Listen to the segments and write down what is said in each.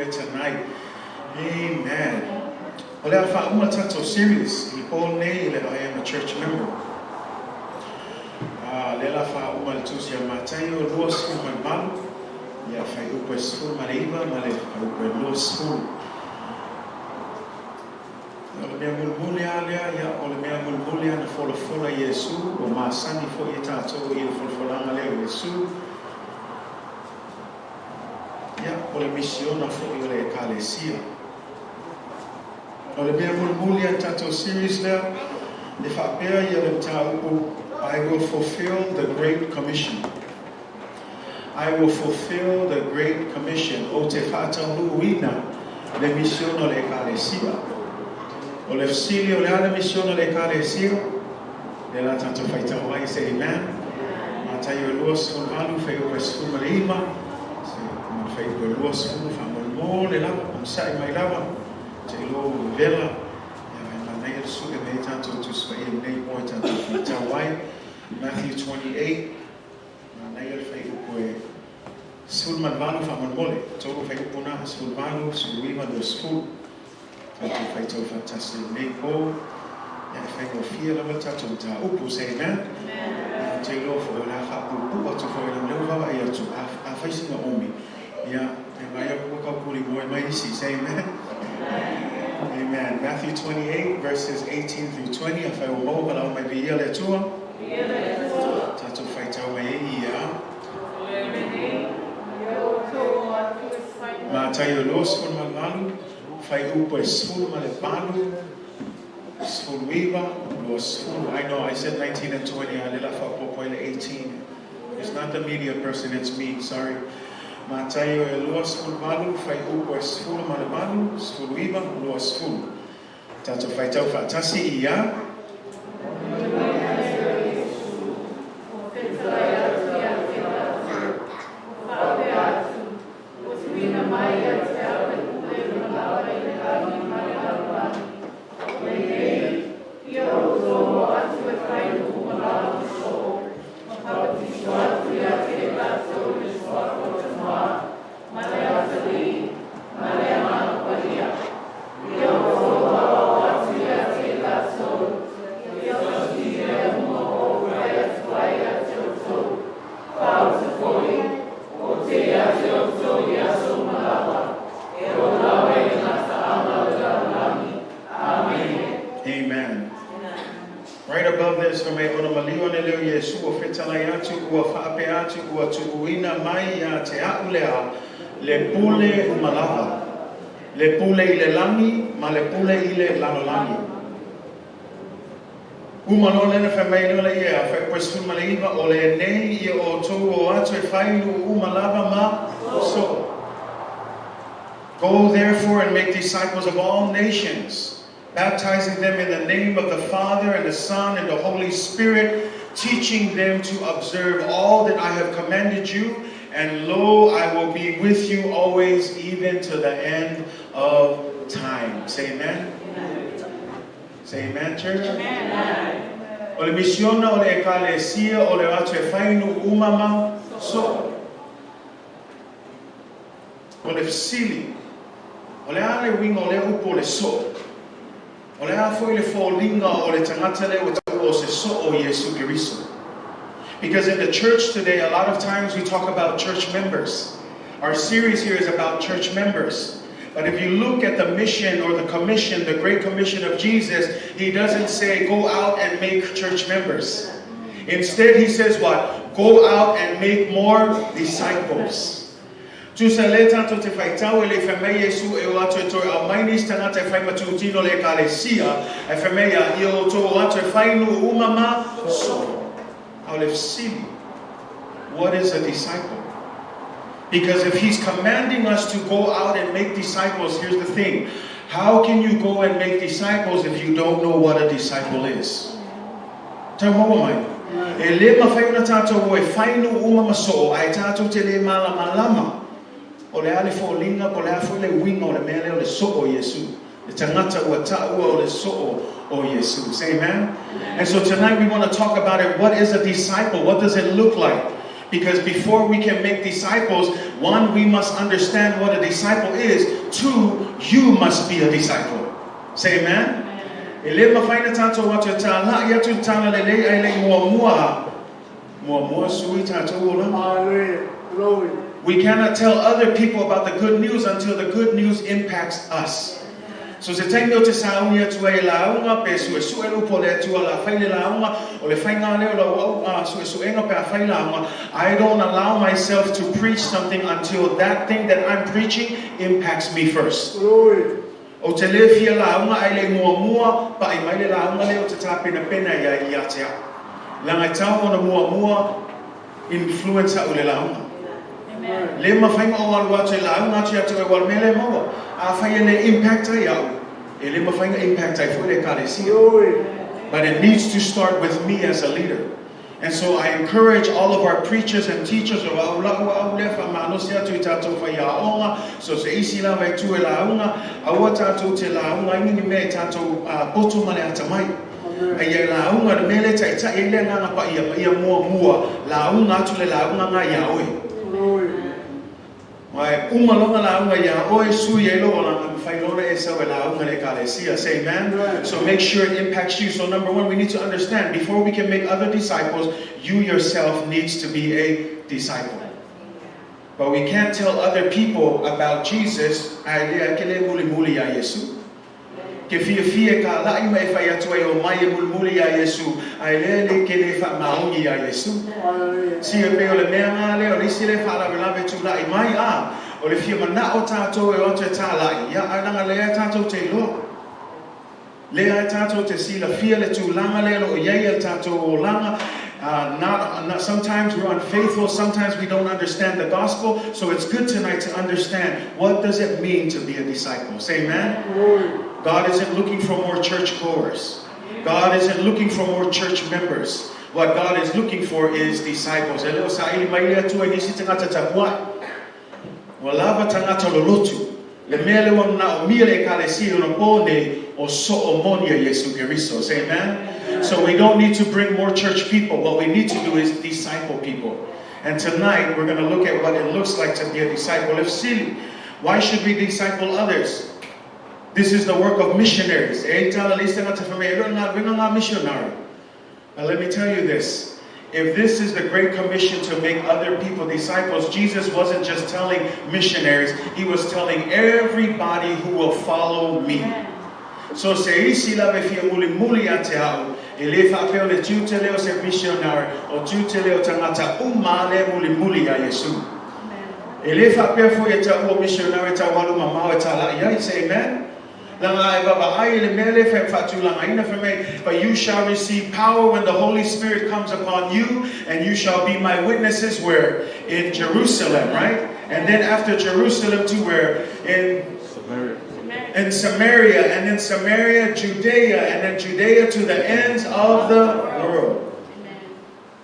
here tonight. Amen. O le a faauma le tatou series i le po lenei i le I am a church member. A lea la faauma le tusi a Mataio 28, ia fuaiupu e 19 ma le fuaiupu e 20. O le mea mulimuli lava lea, ia, o le mea mulimuli lava na folafola Iesu, ua masani foi e tatou i le folafolaga lea o Iesu. Ia, o le misiona foi o le Ekalesia. O le mea mulimuli a le tatou series lea, e faapea ia le mataupu, I will fulfill the Great Commission. I will fulfill the Great Commission. Ou te faataunuuina le misiona o le Ekalesia. O le fesili o le a le misiona o le Ekalesia? Lea la tatou faitau ai, say amen. Mataio 28, fuaiupu e 19, ma le fuaiupu e 20, faamolemole lava, onosai mai lava, te iloa ua vevela, ia ae manaia le sue mai ai tatou Tusi Paia lenei po e tatou faitau ai. Matthew 28, manaia le fuaiupu e 18 faamolemole, tolu fuaiupu na, 18, 19, 20. Tatou faitau faatasi lenei po, ia e faigofie lava le tatou mataupu, say amen. Amen. Te iloa foi o le a faapuupuu atu foi leaga lea ua vaavaai atu, a fai sina umi, ia, e vaai atu ua taupuli moe mai isi, say amen. Amen. Matthew 28 verses 18 through 20, afai ua maua valaau mai viia le Atua. Viia le Atua. Tatou faitau mai ai ia. Mataio 28, fuaiupu e 18, 19, 20. I know I said 19 and 20, a lea la faaopoopo ai le 18. It's not the media person, it's me, sorry. Mataio e 28, fuaiupu e 18, 19, 20. Tatou faitau faatasi ia. Amen. Right above this, fai mai ona maliu ane lea o Iesu ua fetalai atu, ua faapea atu, ua tuuina mai ia te a'u le a, le pule uma lava, le pule i le lagi ma le pule i le lalolagi. Uma loa lena fai mai loa ia, fuaiupu e 19, o lenei ia outou o atu e fai nuu uma lava ma soo. Go therefore and make disciples of all nations, baptizing them in the name of the Father and the Son and the Holy Spirit, teaching them to observe all that I have commanded you, and lo, I will be with you always, even to the end of time. Say amen. Amen. Say amen, church. Amen. O le misiona o le Ekalesia o le o atu e fai nuu uma ma soo. O le fesili, o le a le uiga o lea upu o le soo? O le a foi le foliga o le tagata lea ua taua o se soo o Iesu Keriso? Because in the church today, a lot of times we talk about church members. Our series here is about church members. But if you look at the mission or the commission, the Great Commission of Jesus, he doesn't say, go out and make church members. Instead, he says what? Go out and make more disciples. Tusa lea tatou te faitau e le i fai mai Iesu e o atu e toe aumai nisi tagata e fai ma tūtino le Ekalesia, ae fai mai ia, ia outou o atu e fai nuu uma ma soo. A o le fesili, what is a disciple? Because if he's commanding us to go out and make disciples, here's the thing. How can you go and make disciples if you don't know what a disciple is? Tau maua mai. E le mafai ona tatou o e fai nuu uma ma soo, ae tatou te le malamalama o le a le foliga po o le a foi le uiga o le mea lea o le soo o Iesu. Le tagata ua taua o le soo o Iesu. Say amen. And so tonight we want to talk about it. What is a disciple? What does it look like? Because before we can make disciples, One, we must understand what a disciple is. Two, you must be a disciple. Say amen. E le mafai ona tatou o atu e tāla'i atu le Talalelei ae le i muamua muamua sui tatou olaga. Hallelujah. Glory. We cannot tell other people about the good news until the good news impacts us. So se taimi ou te sauni atu ai e lauga pe suesue le upu a le Atua o le a fai le lauga, o le faiga lea o lau au suesuega pe a fai lauga, I don't allow myself to preach something until that thing that I'm preaching impacts me first. Glory. Ou te le fia lauga ae le i muamua pa'i mai le lauga lea ou te tapenapena i ai ia te au. Leaga e tatau ona muamua influence a'u le lauga. Le mafai ona ou alu atu e lauga atu ia te oe aua o le mea lea e maua. Afai e le impact ai au, e le mafai ona impact ai foi le Ekalesia. Glory. But it needs to start with me as a leader. And so I encourage all of our preachers and teachers o au la'u au lea faamalosi atu i tatou faiaoga, so se isi lava e tu e lauga, aua tatou te lauga ai ni ni mea i tatou poto ma le atamai. Amen. A ia lauga le mea lea e taitai ai le Agaga Paia ma ia muamua lauga atu le lauga nga iā oe. Glory. Aua e uma loa ona lauga iā oe, sui ai lou olaga, mafai loa ona e sau e lauga i le Ekalesia. Say amen. Amen. So make sure it impacts you. So number one, we need to understand, before we can make other disciples, you yourself needs to be a disciple. But we can't tell other people about Jesus ae lea ke le mulimuli iā Iesu. Ke fiafia e kālaʻi ma e fai atu ai o mai e mulimuli iā Iesu, ae lea le ke le faamaoni iā Iesu. Hallelujah. Sia pei o le mea ngā lea, o le isi lea faalavelave tulaʻi mai, a, o le fia manaʻo tātou e o atu e tālaʻi, ia, ae leaga lea tātou te iloa. Lea tātou te silafia le tulaga lea o lo o i ai le tatou olaga. Not, not, sometimes we're unfaithful, sometimes we don't understand the gospel, so it's good tonight to understand what does it mean to be a disciple. Say amen. Glory. God isn't looking for more churchgoers. God isn't looking for more church members. What God is looking for is disciples. E le o saili mai le Atua i nisi tagata tapuai. Ua lava tagata lolotu. Le mea lea ua manaomia le Ekalesia i ona pō nei, o soo moni a Iesu Keriso. Say amen. So we don't need to bring more church people. What we need to do is disciple people. And tonight we're going to look at what it looks like to be a disciple of Sili. Why should we disciple others? This is the work of missionaries. E tala lisa ngata whame, e ngā winga ngā missionary. Now let me tell you this. If this is the Great Commission to make other people disciples, Jesus wasn't just telling missionaries, he was telling everybody who will follow me. So se isi lava e fia mulimuli ia te au, e le faapea o le tiute lea o se missionary, o tiute lea o tagata uma lea e mulimuli ia Iesu. E le faapea foi e taua missionary tau alu mamao e tālaʻi ai. Say amen. Leaga a e vaavaai i le mea lea e faatulagaina fai mai, But you shall receive power when the Holy Spirit comes upon you, and you shall be my witnesses where? In Jerusalem, right? And then after Jerusalem to where? In Samaria. In Samaria, and then Samaria, Judea, and then Judea to the ends of the world.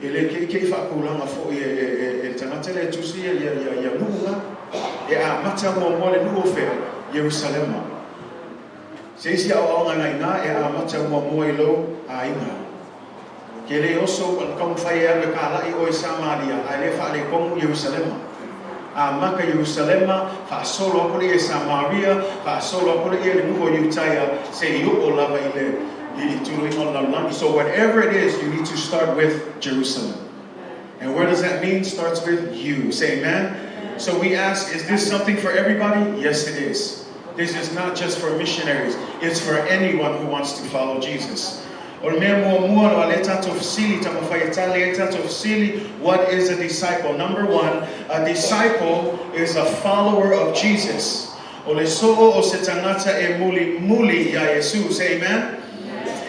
E le keikei faapulaga foi e le tagata lea e tusi ia ia nuu la. E amata muamua le nuu o fea? Ierusalema. Se isi aoaoga ngai ina e amata muamua i lou aiga. Ke le oso ua taumafai e alu e kālaʻi ʻoe i Samaria, ae le faaletonu Ierusalema. Amata Ierusalema, faasolo aku lea i Samaria, faasolo aku lea i le nuu o Iutaia, se i oo lava i le i tuluiga o le lalolagi. So whatever it is, you need to start with Jerusalem. And where does that mean? Starts with you. Say amen. So we ask, is this something for everybody? Yes, it is. This is not just for missionaries. It's for anyone who wants to follow Jesus. O le mea muamua o le tatou fesili, taumafai e tali ai tatou fesili, what is a disciple? Number one, a disciple is a follower of Jesus. O le soo o se tagata e mulimuli iā Iesu. Say amen.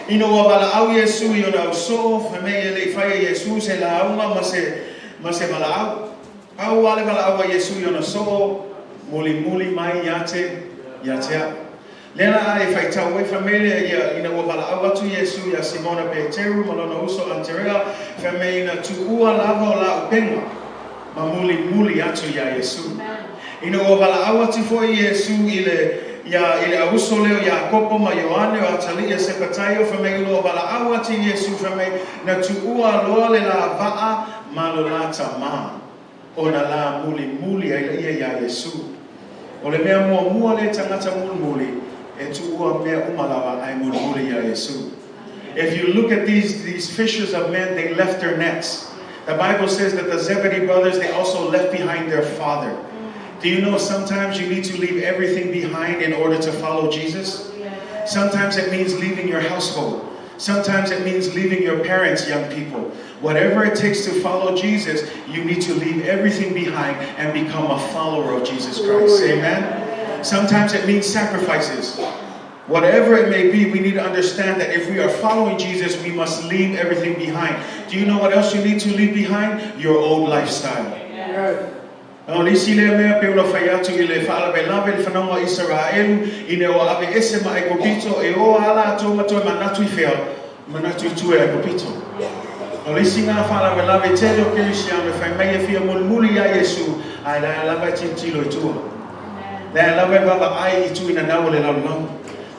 Ina ua valaau Iesu i ona au soo, fai mai e le i fai e Iesu se lauga ma se, ma se valaau. Pau lava le valaau a Iesu i ona soo, mulimuli mai ia te, ia te au. Lea la a e faitau ai, fai mai lea ia, ina ua valaau atu Iesu iā Simona Peteru ma lona uso Aterea, fai mai ina tuua lava o la upega ma mulimuli atu iā Iesu. Ina ua valaau atu foi Iesu i le, iā, i le auso lea o Iakopo ma Ioane o atalii a Sepataio, fai mai ina ua valaau atu Iesu, fai mai, na tuua loa le la vaa ma lo la tamā. Ona la mulimuli ai lea iā Iesu. O le mea muamua lea tagata mulimuli, e tuua mea uma lava ae mulimuli iā Iesu. If you look at these fishers of men, they left their nets. The Bible says that the Zebedee brothers, they also left behind their father. Do you know sometimes you need to leave everything behind in order to follow Jesus? Sometimes it means leaving your household. Sometimes it means leaving your parents, young people. Whatever it takes to follow Jesus, you need to leave everything behind and become a follower of Jesus Christ. Amen? Sometimes it means sacrifices. Whatever it may be, we need to understand that if we are following Jesus, we must leave everything behind. Do you know what else you need to leave behind? Your old lifestyle. Yes. O le isi lea mea pei ona fai atu i le faalavelave i le fanauga o Isaraelu, ina ua aveese ma Aikupito, e o lava latou ma toe manatu i fea? Manatu i tua i Aikupito. O le isi na faalavelave tele o kerisiano e fai mai e fia mulimuli iā Iesu, ae la e lava e tilotilo i tua. La e lava e vaavaai i itu inanau o le lalolagi.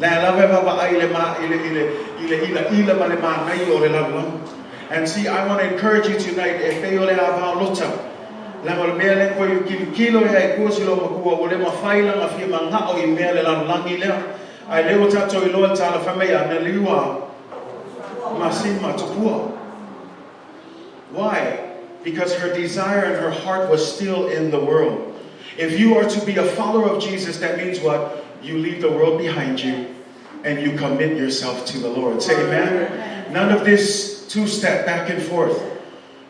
La e lava e vaavaai i le ma, i le, i le, i le ilaila ma le manaia o le lalolagi. And see, I want to encourage you tonight, e pei o le ava o Lota. Leaga o le mea lea koe kilokilo ia i tua si lou matua, ua le mafai lana fia manao i mea le lalolagi lea. Ae lea ua tatou iloa le tala fai mai a na liu a masima tupua. Why? Because her desire and her heart was still in the world. If you are to be a follower of Jesus, that means what? You leave the world behind you and you commit yourself to the Lord. Say amen. None of this two-step back and forth.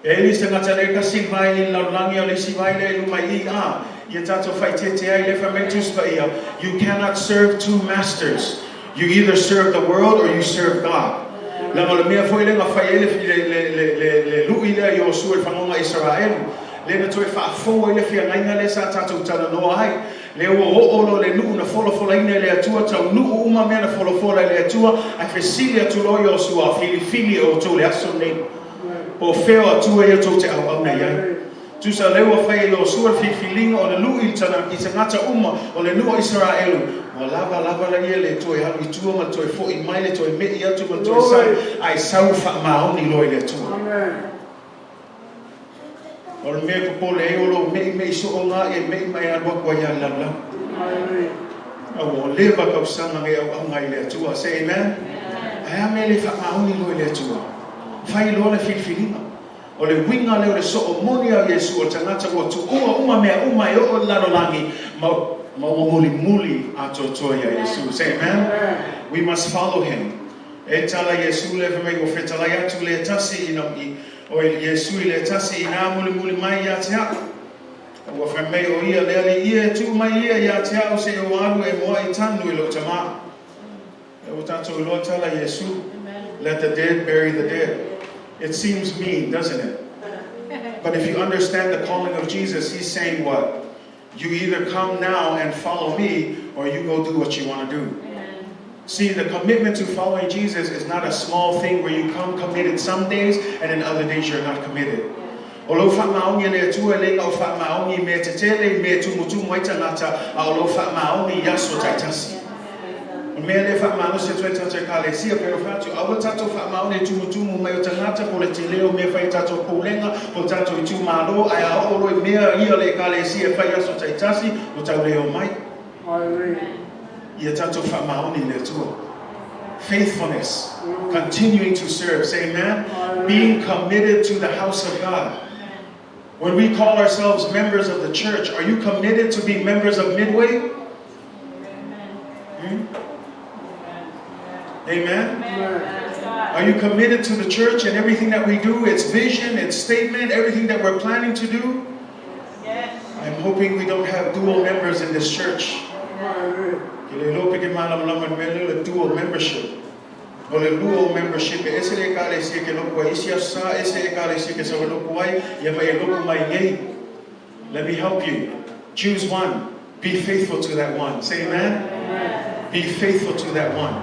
E le isi tagata le kasi vai i le lalolagi, a o le isi vai lea i luma i i, a ia tatou faaeteete ai lea fai mai le Tusi Paia, You cannot serve two masters. You either serve the world or you serve God. Leaga o le mea foi lea na fai ai le, le, le, le, le, le lui lea i Iosua i le fanoga Isaraelu, lea na toe faafou ai le feagaiga lea sa tatou talanoa ai. Lea ua oo loa le nuu na folafolaina e le Atua, taunuu uma mea na folafola e le Atua, ae fesili atu loa Iosua, Filifili e outou le aso lenei, po o fea o Atua ia tou te auauna i ai. Tusa lea ua fai e Iosua le filifiliga o le lui i tagata uma o le nuu o Isaraelu, ua lava lava laia le toe alu i tua ma le toe foi mai, le toe me'i atu ma le toe sau, ae sau faamaoni loa i le Atua. O le mea e popole ai o lou me'ime'i soo ga ia me'i mai alu atu ai lava i le lalolagi. A ua leva tausaga nei auauna ai i le Atua. Say amen. Ae a mea e le faamaoni loa i le Atua? Fai loa le filifiliga. O le uiga lea o le soo moni a Iesu o le tagata ua tuua uma mea uma e oo i le lalolagi ma ma ua mulimuli atoatoa iā Iesu. Say amen. We must follow him. E tala Iesu lea fai mai ua fetalai atu le tasi ina i o Iesu i le tasi inā mulimuli mai ia te a'u. Ua fai mai o ia le alii ia e tuu mai ia ia te a'u seia ou alu e moa'i tanu i lo'u tamā. E ua tatou iloa tala Iesu, Let the dead bury the dead. It seems mean, doesn't it? But if you understand the calling of Jesus, he's saying what? You either come now and follow me, or you go do what you want to do. See, the commitment to following Jesus is not a small thing where you come committed some days and then other days you're not committed. O lou faamaoni i le Atua e le na o faamaoni i mea tetele, i mea e tumutumu ai tagata, a o lou faamaoni i aso taitasi. O le mea lea e faamalosi atu ai tatou Ekalesia, pei ona fai atu, aua tatou faamaoni i tumutumu mai o tagata, po o le tele o mea e fai e tatou pulega, po o tatou itumalo, ae a oo loa i mea ia le Ekalesia e fai i aso taitasi, ua tau le omai. Ia tatou faamaoni i le Atua. Faithfulness, continuing to serve. Say amen. Being committed to the house of God. When we call ourselves members of the church, are you committed to be members of Midway? Hmm? Amen? Are you committed to the church and everything that we do, its vision, its statement, everything that we're planning to do? I'm hoping we don't have dual members in this church. Ke le iloa pe ke malamalama i le mea lea o le dual membership. O le dual membership, e ese le ekalesia ke loku ai isi aso sa, ese ekalesia ke sau e loku ai, ia ma e loku mai nei. Let me help you. Choose one. Be faithful to that one. Say amen. Be faithful to that one.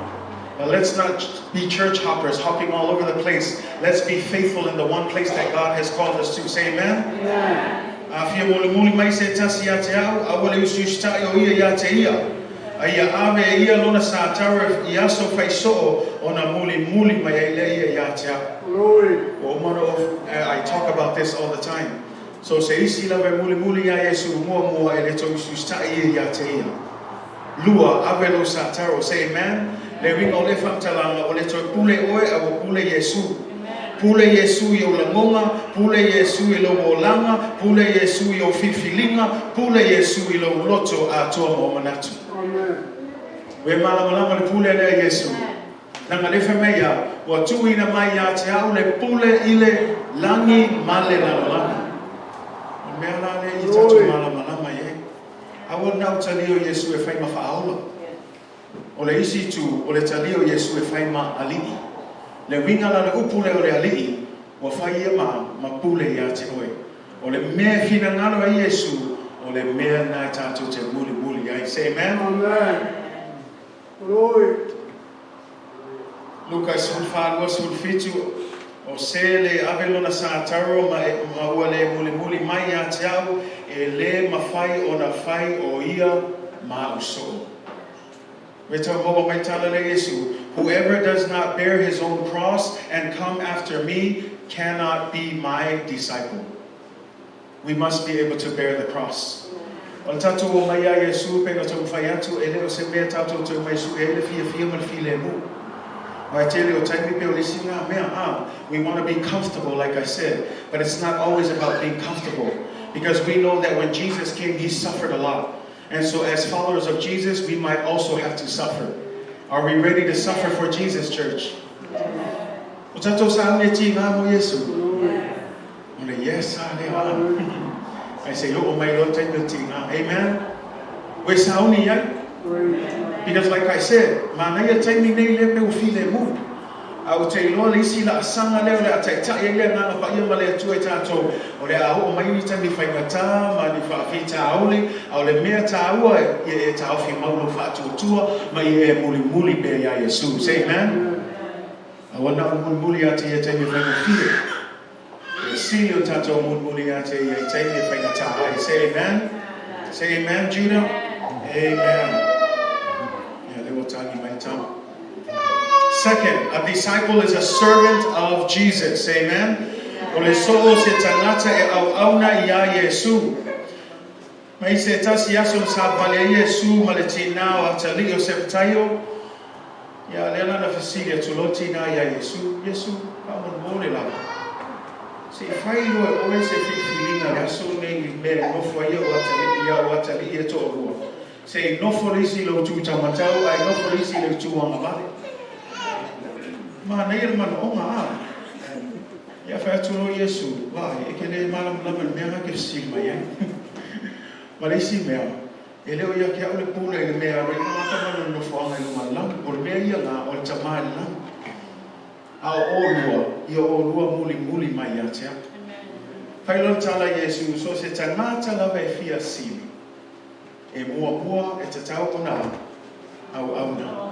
But let's not be church hoppers, hopping all over the place. Let's be faithful in the one place that God has called us to. Say amen. A fia mulimuli mai se tasi ia te a'u, aua le usiusita'i o ia ia te ia. A ia ave e ia lona sataura i aso fai soo ona mulimuli mai ai lea ia ia te a'u. Glory. Ua uma ona I talk about this all the time. So se isi lava e mulimuli iā Iesu muamua e le toe usiusitai ia ia te ia. Lua, ave lou sataro. Say amen. Le uiga o lea faamatalaga, ua le toe pule oe a ua pule Iesu. Pule Iesu i ou lagoga, pule Iesu i lou olaga, pule Iesu i ou filifiliga, pule Iesu i lou loto atoa ma ou manatu. Amen. Ua e malamalama i le pule lea a Iesu? Leaga lea fai mai ia, ua tuuina mai ia te au le pule i le lagi ma le lalolagi. O le mea la lea ia tatou malamalama i ai. Aua na o talia o Iesu e fai ma faaola. O le isi itu, o le talia o Iesu e fai ma Alii. Le uiga la le upu lea o le Alii, ua fai ia ma, ma pule ia te oe. O le mea e finagalo ai Iesu, o le mea lena e tatou te mulimuli ai. Say amen. Amen. Glory. Luka 14, 27, O se le ave lona sataro ma, e, ma ua le mulimuli mai ia te au, e lē mafai ona fai o ia ma au soo. Me tau maua mai tala le Iesu, Whoever does not bear his own cross and come after me cannot be my disciple. We must be able to bear the cross. O le tatou omai iā Iesu, pei ona taumafai atu, e le o se mea tatou te omai sue ai le fiafia ma le filemu. Aua e tele o taimi pei o le isi lena mea, ah, we want to be comfortable like I said, but it's not always about being comfortable because we know that when Jesus came, he suffered a lot. And so as followers of Jesus, we might also have to suffer. Are we ready to suffer for Jesus, church? O tatou sauni e tiga mo Iesu. O le yes a lea. Ai se i oo mai loa le taimi o le tiga. Amen. Ua e sauni i ai? Because like I said, manaia taimi nei lea pe ua filemu. A ou te iloa le isi laasaga lea o le a taitai ai le Agaga Paia ma le Atua i tatou, o le a oo mai ni taimi faigata ma ni faafitauli, a o le mea taua ia e taofi mau lou faatuatua ma ia e mulimuli pea iā Iesu. Say amen. Aua na ou mulimuli ia te ia taimi e faigofie. E sili o tatou mulimuli ia te ia i taimi e faigata ai. Say amen. Say amen, Judah. Amen. Ia, lea ua tagi mai tama. Second, a disciple is a servant of Jesus. Say amen. O le soo se tagata e auauna iā Iesu. Mai se tasi aso na savavali ai Iesu ma le tinā o Atalii o Sepetaio, ia lea la na fesili atu loa tinā iā Iesu, Iesu, faamolemole lava, se i fai loa e oe se filifiliga i le aso lenei i le mea e nofo ai au atalii, ia au atalii e toalua, se i nofo le isi i lou itu taumatau ae nofo le isi i le itu agavale. Manaia le manaoga, a? Ia fai atu loa Iesu, Vaai, e te le malamalama i le mea lena e te fesili mai ai. Ma le isi mea, e le o ia te au le pule i le mea e alu ai tagata mai lona nofoaga i luga o le lagi, o le mea ia lena, o le Tama i le lagi. A o ʻolua, ia ʻolua mulimuli mai ia te au. Fai loa le tala a Iesu, So se tagata lava e fia sili, e muamua e tatau ona auauna.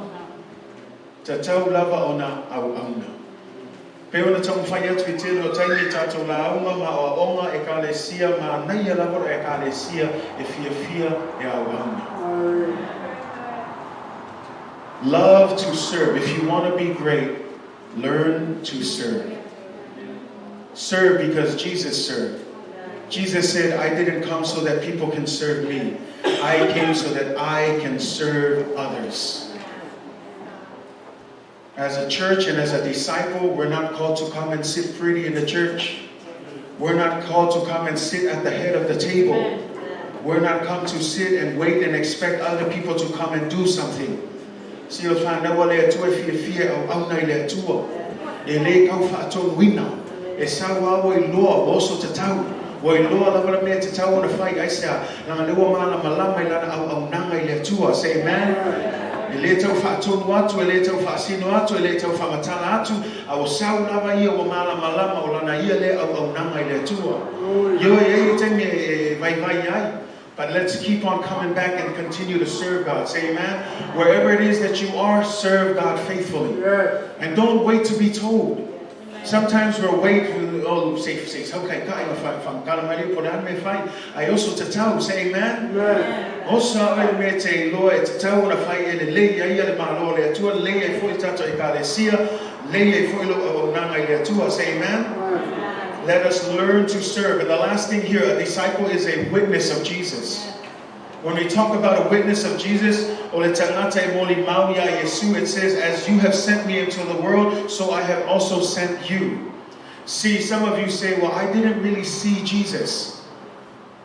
Tatau lava ona auauna. Pei ona taumafai atu i tele o taimi i tatou lauga ma aoaoga Ekalesia, manaia lava le Ekalesia e fiafia e auauna. Love to serve. If you want to be great, learn to serve. Serve because Jesus served. Jesus said, I didn't come so that people can serve me. I came so that I can serve others. As a church and as a disciple, we're not called to come and sit pretty in the church. We're not called to come and sit at the head of the table. We're not come to sit and wait and expect other people to come and do something. Se o whanau a le Atua e fiafia e auauna i le Atua. E lē kau faatonuina. E sau a ua iloa, ua oso tatau. Ua iloa lava le mea e tatau ona fai, aisea? Leaga lea ua malamalama i lana auaunaga i le Atua. Say amen. E lē tau faatonu atu, e lē tau faasino atu, e lē tau faamatala atu, a ua sau lava ia ua malamalama o lana ia lea auaunaga i le Atua. Ioe, e i ai le taimi e vaivai ai. But let's keep on coming back and continue to serve God. Say amen. Wherever it is that you are, serve God faithfully. And don't wait to be told. Sometimes we'll wait, oh, say, say, okay, kai ma fa fa mai le po le me fai. Ai oso tatau, say amen. Amen. Oso a oe me te iloa e tatau ona fai e lelei ai ia le Malo o le Atua, lelei ai foi le tatou Ekalesia, lelei ai foi lou auaunaga i le Atua. Say amen. Amen. Let us learn to serve. And the last thing here, a disciple is a witness of Jesus. When we talk about a witness of Jesus, o le tagata e molimau ia Iesu, it says, "As you have sent me into the world, so I have also sent you." See, some of you say, "Well, I didn't really see Jesus."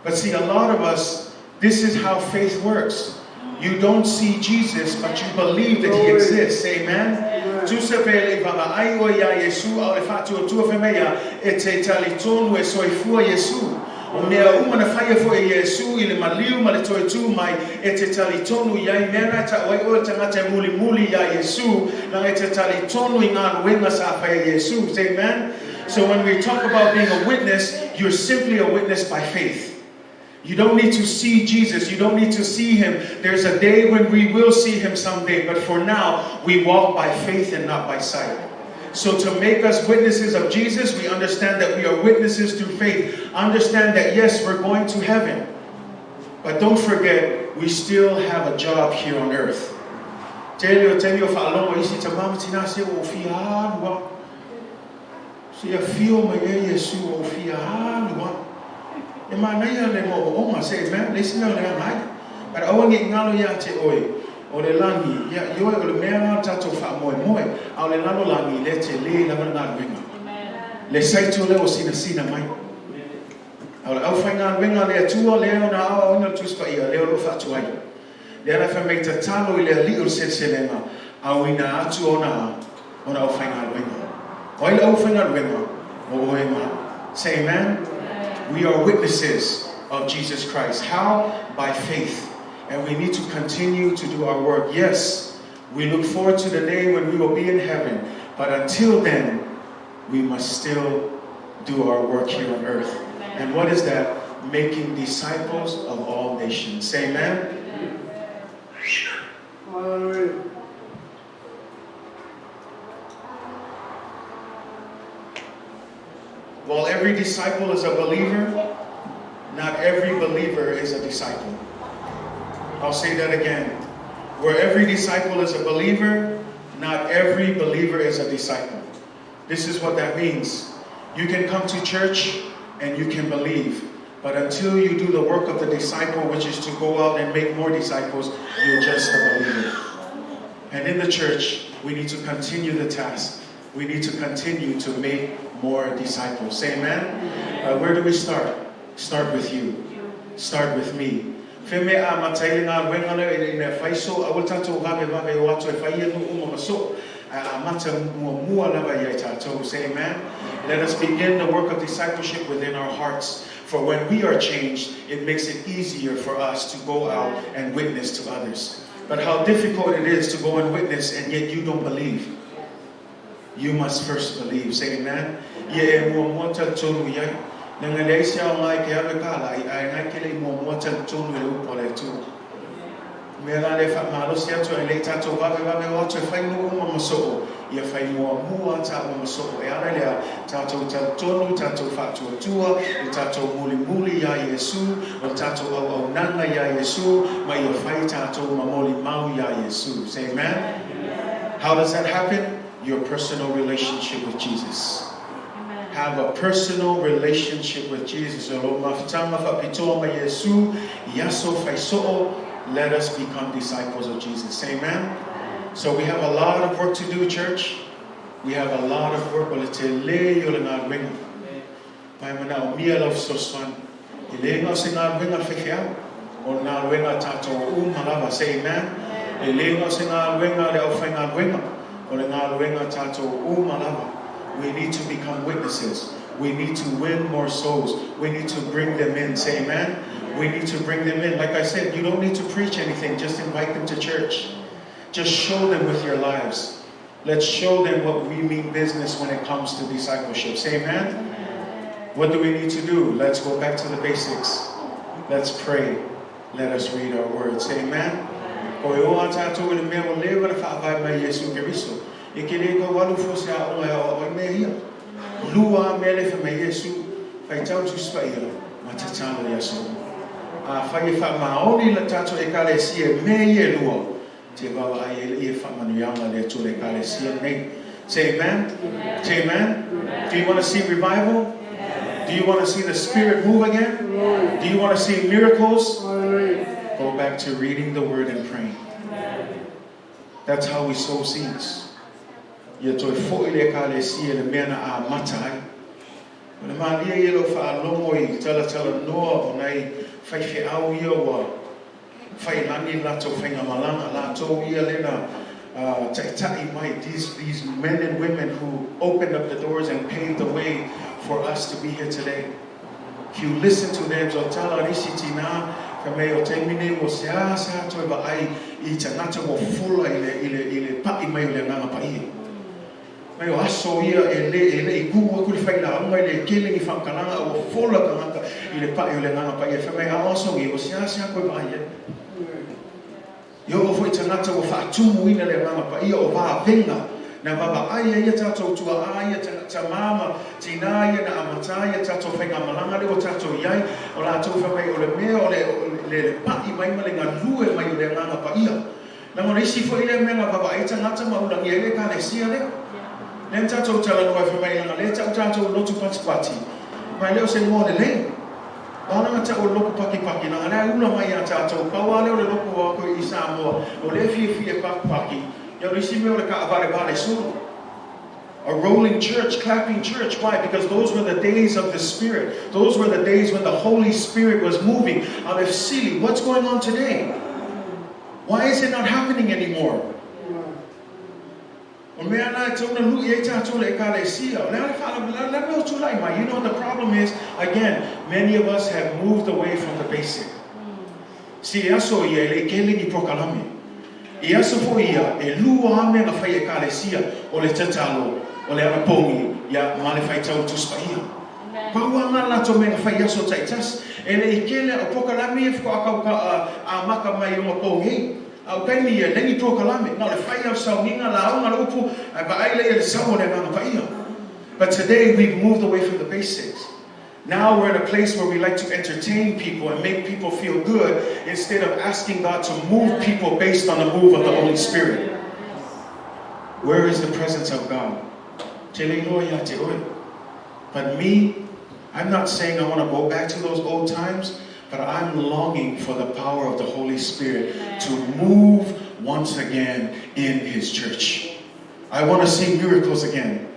But see, a lot of us, this is how faith works. You don't see Jesus, but you believe that he exists. Amen? Tusa pe le vaavaai oe iā Iesu, a o le faatuatua fai mai ia, e te talitonu e soifua Iesu. O mea uma na faia foi e Iesu i le maliu ma le toe tū mai, e te talitonu i ai mea na e ta'u ai oe o le tagata e mulimuli iā Iesu, leaga e te talitonu i galuega sa faia e Iesu. Amen? So when we talk about being a witness, you're simply a witness by faith. You don't need to see Jesus. You don't need to see him. There's a day when we will see him someday. But for now, we walk by faith and not by sight. So to make us witnesses of Jesus, we understand that we are witnesses through faith. Understand that, yes, we're going to heaven. But don't forget, we still have a job here on earth. Tele o taimi o faalogo isi tama ma tina se ua ou fia alu lava. Se i afio mai ea Iesu ua ou fia alu lava. E manaia le moomooga, se amen, le isi mea o le aga ai. But aua ne i galo ia te oe, o le lagi, ia, ioe o le mea la o le tatou faamoemoe, a o le lalolagi, lea tele lava le galuega. Le saito lea ua sinasina mai. A o le aufaigaluega a le Atua lea ona aoaoina le Tusi Paia, lea o lo o faatuai. Lea la fai mai tatalo i le Alii o le seleselega, auina atu ona ona aufaigaluega. O ai le aufaigaluega? O oe ma au. Say amen. We are witnesses of Jesus Christ. How? By faith. And we need to continue to do our work. Yes, we look forward to the day when we will be in heaven. But until then, we must still do our work here on earth. And what is that? Making disciples of all nations. Say amen. Hallelujah. While every disciple is a believer, not every believer is a disciple. I'll say that again. Where every disciple is a believer, not every believer is a disciple. This is what that means. You can come to church and you can believe, but until you do the work of the disciple, which is to go out and make more disciples, you're just a believer. And in the church, we need to continue the task. We need to continue to make more disciples. Say amen. Where do we start? Start with you. Start with me. Fe mea a amata ai le galuega lea i le mea fai so, aua le tatou vavevave o atu e fai ia nuu uma ma so, ae amata muamua lava ia i tatou. Say amen. Let us begin the work of discipleship within our hearts. For when we are changed, it makes it easier for us to go out and witness to others. But how difficult it is to go and witness and yet you don't believe. You must first believe. Say amen. Ia e muamua talitonu i ai. Leaga e leai se aoga e te alu e kālaʻi, ae ngai ke le i muamua talitonu i le upu a le Atua. O mea la lea e faamalosi atu ai, lei tatou vavevave o atu e fai nuu uma ma soo, ia fai muamua taua ma soo. E ala i le a? Tatou talitonu, tatou faatuatua, le tatou mulimuli iā Iesu, o le tatou auaunaga iā Iesu, ma ia fai tatou ma molimau iā Iesu. Say amen. How does that happen? Your personal relationship with Jesus. Have a personal relationship with Jesus. O lou mafutaga faapitoa ma Iesu i aso fai soo, let us become disciples of Jesus. Amen. So we have a lot of work to do, church. We have a lot of work. O le tele ia o le galuega. Ma e manaomia lau fesoasoani. E le na o se galuega a le faifeau, o le galuega a tatou uma lava. Say amen. E le na o se galuega a le aufaigaluega, o le galuega a tatou uma lava. We need to become witnesses. We need to win more souls. We need to bring them in. Say amen. We need to bring them in. Like I said, you don't need to preach anything. Just invite them to church. Just show them with your lives. Let's show them what we mean business when it comes to discipleship. Say amen. What do we need to do? Let's go back to the basics. Let's pray. Let us read our words. Say amen. Ko e o a tātou i le mea ua leva na faavae mai Iesu Keriso. E ke le kau alu fua se aoga e aoao ai mea ia. Lua a mea le fai mai Iesu, faitau Tusi Paia, ma tatalo i aso uma. Afai e faamaoni la tatou Ekalesia i mea ia e lua, te vaavaai ai lea i faamanuiaga a le Atua i le Ekalesia lenei. Say amen. Say amen. Do you want to see revival? Do you want to see the Spirit move again? Do you want to see miracles? Go back to reading the Word and praying. That's how we sow seeds. Ia toe fo'i le Ekalesia i le mea na amata ai. O le malie ia i lau faalogo i talatalanoa o nai faifeau ia ua faiilagi le latou faigamalaga, latou ia lea na taitai mai, these men and women who opened up the doors and paved the way for us to be here today. If you listen to them, o tala a nisi tinā, fai mai o taimi nei ua seāseā toe vaai i tagata ua fola i le, i le, i le pa'i mai o le Agaga Paia. Mai o aso ia e le, e le i kū aku le failauga e le kele ni whakalanga a ua fola tagata i le pa'i o le Agaga Paia. Fai mai a o aso nei ua seāseā koe vaai ai. I oo foi tagata ua faatumuina le Agaga Paia o vavega na vavaai ai ia tatou tuaa ia, tama ma tinā ia na amata ai ia tatou faigamalaga lea ua tatou i ai, o latou fai mai o le mea o le, le, le pa'i mai ma le galue mai o le Agaga Paia. Leaga o le isi foi lea mea na vavaai ai tagata ma ulagia ai le Ekalesia lea. Lea na tatou talanoa ai fai mai leaga lea tau tatou lotu patipati, ma e le o se ngoa lelei. O ala na tau o le loku pakipaki, leaga lea e ula mai ia tatou, pau lava lea o le loku o aku i Samoa, o lea e fiafia e pakipaki, ia o le isi mea o le kaavalevale solo. A rolling church, clapping church. Why? Because those were the days of the Spirit. Those were the days when the Holy Spirit was moving. A le fesili, what's going on today? Why is it not happening anymore? O mea la e tatau ona lu'i ai tatou le Ekalesia. O le a le faalavelave, le a le mea o tulai mai? You know what the problem is? Again, many of us have moved away from the basic. See, e aso ia e le i kele ni prokalame. I aso foi ia, e lua lava mea na fai e Ekalesia, o le tatalo, o le anapogi, ia, ma le faitau Tusi Paia. Pau lava nga latou mea na fai i aso taitasi. E le i kele o prokalame ia faatoa kau ka amata mai i ona po nei. A o taimi ia, leai ni prokalame, na o le fai lava o le sauniga, lauga le upu, ae vaai lea i le sau o le Agaga Paia. But today we've moved away from the basics. Now we're in a place where we like to entertain people and make people feel good instead of asking God to move people based on the move of the Holy Spirit. Where is the presence of God? Te le iloa ia te oe. But me, I'm not saying I want to go back to those old times, but I'm longing for the power of the Holy Spirit to move once again in His church. I want to see miracles again.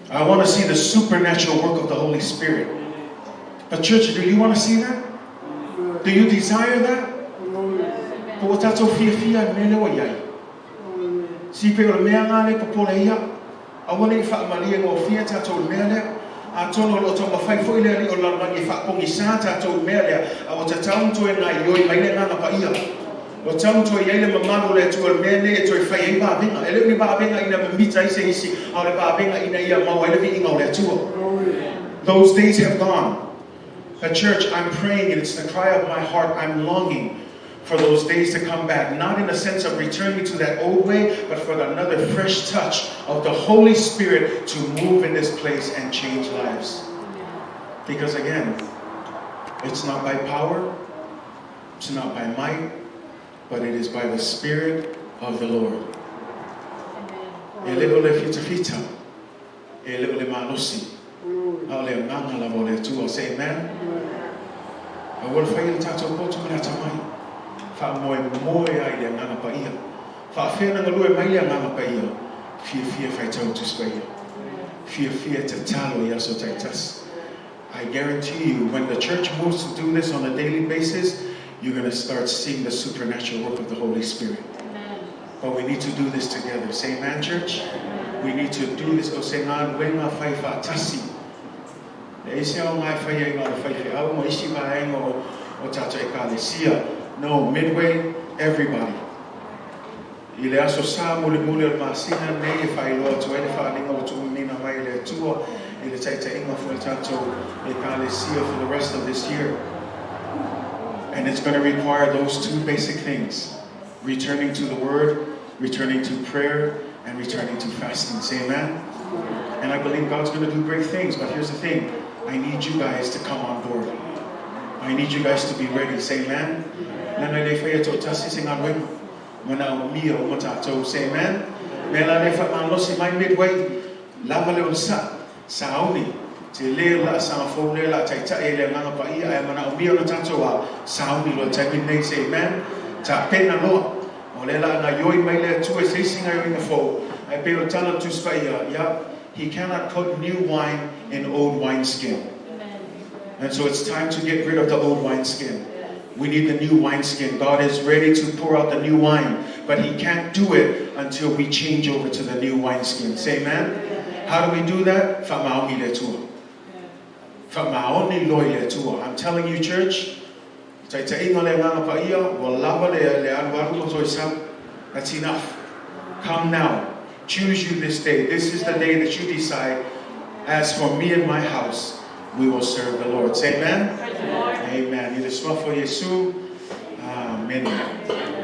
I want to see the supernatural work of the Holy Spirit. But church, do you want to see that? Do you desire that? Po o tatou fiafia i mea lea ua i ai. Si pei o le mea nga le popole ia. Aua ne i faamalie gofie tatou i le mea lea. Atonu o lo o taumafai foi le Alii o le lalolagi e faapogisā tatou i le mea lea, a ua tatau ona toe gaoioi mai le Agaga Paia. Ua tatau ona toe i ai le mamalu o le Atua i le mea lenei e toe fai ai vavega. E le o ni vavega ina mimita ai se isi, a o le vavega ina ia maua ai le viiga o le Atua. Those days have gone. But church, I'm praying and it's the cry of my heart, I'm longing for those days to come back, not in the sense of returning to that old way, but for another fresh touch of the Holy Spirit to move in this place and change lives. Because again, it's not by power, it's not by might, but it is by the Spirit of the Lord. E le o le fitafita, e le o le malosi, a o le Agaga lava o le Atua. Say amen. Aua le fai e le tatou poto ma le atamai. Faamoemoe ai i le Agaga Paia. Faafea na galue mai le Agaga Paia? Fiafia faitau Tusi Paia. Fiafia tatalo i aso taitasi. I guarantee you, when the church moves to do this on a daily basis, you're going to start seeing the supernatural work of the Holy Spirit. But we need to do this together. Say amen, church? We need to do this. O se galuega fai faatasi. E ese ao ngai fai ai ngā o le faifeau ma isi vaega o, o tatou Ekalesia. No, Midway, everybody. I le aso Sa mulimuli o le masina lenei e faailoa atu ai le faaaliga ua tuuina mai e le Atua i le taitaiga foi o le tatou Ekalesia for the rest of this year. And it's going to require those two basic things. Returning to the Word, returning to prayer, and returning to fasting. Say amen. And I believe God's going to do great things. But here's the thing. I need you guys to come on board. I need you guys to be ready. Say amen. Leaga e le faia toatasi se galuega. Manaomia uma tatou. Say amen. Mea la lea faamalosi mai Midway, lava le onosai, sauni, Tele le laasaga fou lea o le a taitai ai le Agaga Paia, ae manaomia ona tatou a sauni loa i le taimi lenei. Say amen. Tapena loa. O lea o le a gaoioi mai le Atua i se isi gaoioiga fou, ae pei o le tala a le Tusi Paia, ia, He cannot put new wine in old wineskin. And so it's time to get rid of the old wineskin. We need the new wineskin. God is ready to pour out the new wine, but He can't do it until we change over to the new wineskin. Say amen. How do we do that? Faamaoni i le Atua. Faamaoni loa i le Atua. I'm telling you, church, taitaiga o le Agaga Paia, ua lava le le alualu ma toe sau. That's enough. Come now. Choose you this day. This is the day that you decide, as for me and my house, we will serve the Lord. Say amen. Amen. I le Suafa o Iesu. Amene.